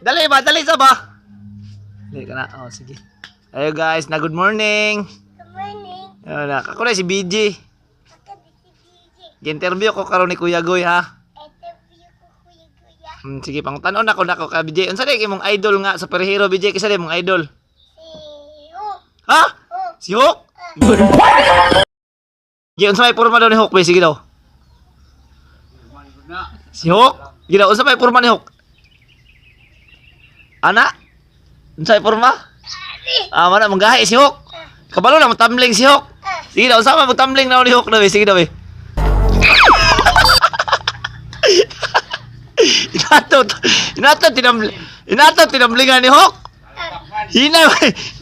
Dali ba? Dali sa ba? Dali ka na. Oh, sige. Ayo guys, na good morning. Good morning. Ayo na, ako na si BJ. Ako di si DJ. Gi-interview ko karon ni Kuya Goy ha. Interview ko Kuya Kuya. Sige, pangutanon ako nako ka BJ. Unsa day imong idol nga superhero BJ? Kinsa day imong idol? Si Hulk. Ha? Hulk. Si Hulk? Sige, unsa may porma daw ni Hulk? Be? Sige daw. Si Hulk? Sige daw, unsa may porma ni Hulk? Ana? Unsa may porma? Ah, mana manggahi si Hulk. Kabalo na matumbling si Hulk. Sige daw, unsa man magtumbling na ni Hulk daw, be? Sige daw, be. Inato, inato tinambling, inato tinamblingan ni Hulk. Hina,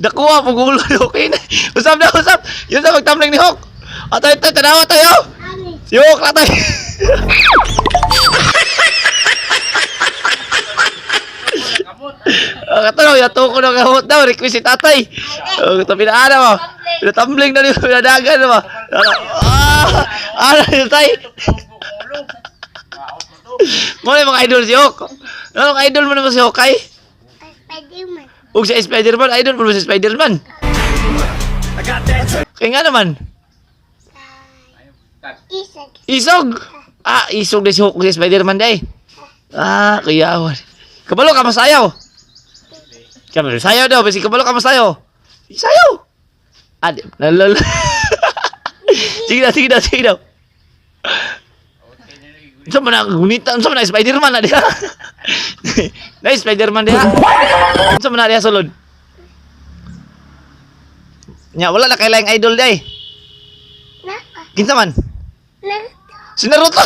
dakuha po gulo ni Hulk. Hina. Usap na, usap. Yun sa magtumbling ni Hulk. Atay, tayo, tanawa tayo. Ani. Si Hulk na tayo. Ah, katanaw, yato ko na kamot daw. Request si tatay. Oh, ito pinaana mo. Pinatumbling na niyo, pinadagan na ba? Ah, ano ni tatay? Mo na yung mga idol si Hulk. Ano ang idol mo naman si Hawkeye? Spider-Man. Ug si Spider-Man, idol mo si Spider-Man. Kaya nga naman, Isag. isog! Ah, isog na si Hulk si Spider-Man day. Ah, kuyawan. Kabalo ka masayaw. Kabalo sayaw daw, basi kabalo ka masayaw. Sayaw. Ah, di, lalala. Sige daw, sige daw, sige daw. Unsa man ang gunita, unsa man ang Spider-Man na diha? Na Spider-Man diha. Unsa man na diha sulod? Nya wala na kay laing idol day. Na. Kinsa man? Naruto. Si Naruto.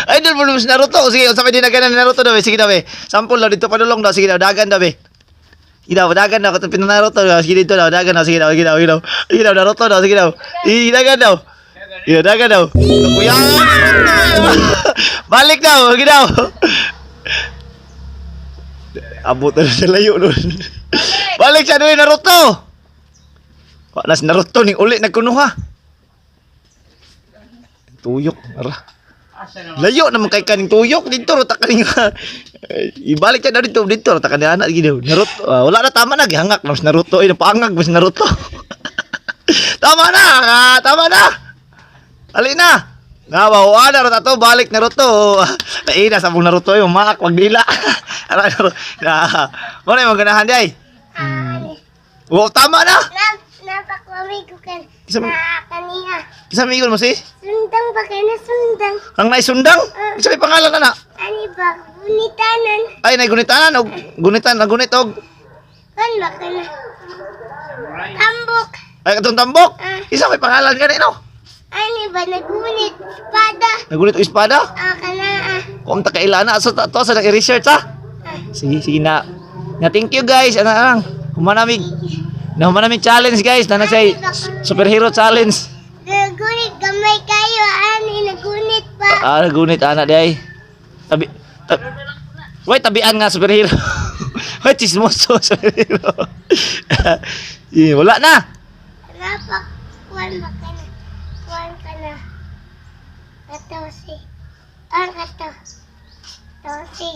Idol mo naman si Naruto. Sige, unsa may dinaganan ni Naruto daw eh. Sige daw eh. Sample daw dito padulong daw. Sige daw, dagan daw eh. Sige daw, dagan daw. Katong pinanaruto daw. Sige dito daw, dagan daw. Sige daw, sige daw, sige daw. Sige daw, Naruto daw. Sige daw. Sige, dagan daw. Sige, dagan daw. Kuya, Naruto. Balik daw. Sige daw. Abot na sa layo nun. Balik siya doon, Naruto. Wala si Naruto ning uli nagkunuha. Tuyok, ara. Layo naman kay kaning tuyok dito ro ta kaning ibalik ka na dito dito ro ta kaning anak gid Naruto. Ah, wala na tama na gihangak na si Naruto ay napaangag mas Naruto. Tama na, ah, tama na. Ali na. Na wa na ro ta to balik Naruto. Naina sa mong Naruto ay umaak wag dila. Ara Naruto. Na. Mo na imong ganahan di ay. Ani. Wow, tama na. Na napakwami ko kan. Isa- Na kaniya. Kinsa may ingon mo si? Sundang ba kayo na sundang? Ang naisundang? Kinsa may pangalan na na? Ani ba? Gunitanan. Ay, nagunitanan og gunitan, nagunit og Kan ba ka na? Tambok. ay katong tambok. Ah. Isa may pangalan gani no. Ani ba? Nagunit. Espada. Nagunit og espada. Ah, kana ah. Kung ta kaila na so to sa nag-research ha. Ah. Sige, sige na. Na thank you guys. Ana lang. Humanamig. Na humanamig challenge guys. Na na siya superhero challenge. Nagunit gamay kayo. Ani nagunit pa. Ah, nagunit ana di ay. Tabi tab, Wait, tabian nga superhero. Wait, chismoso superhero. Eh, wala na. Napak. Kuan ba ka na? Kuan ka na. Kato si. Ah, kato. Tosi.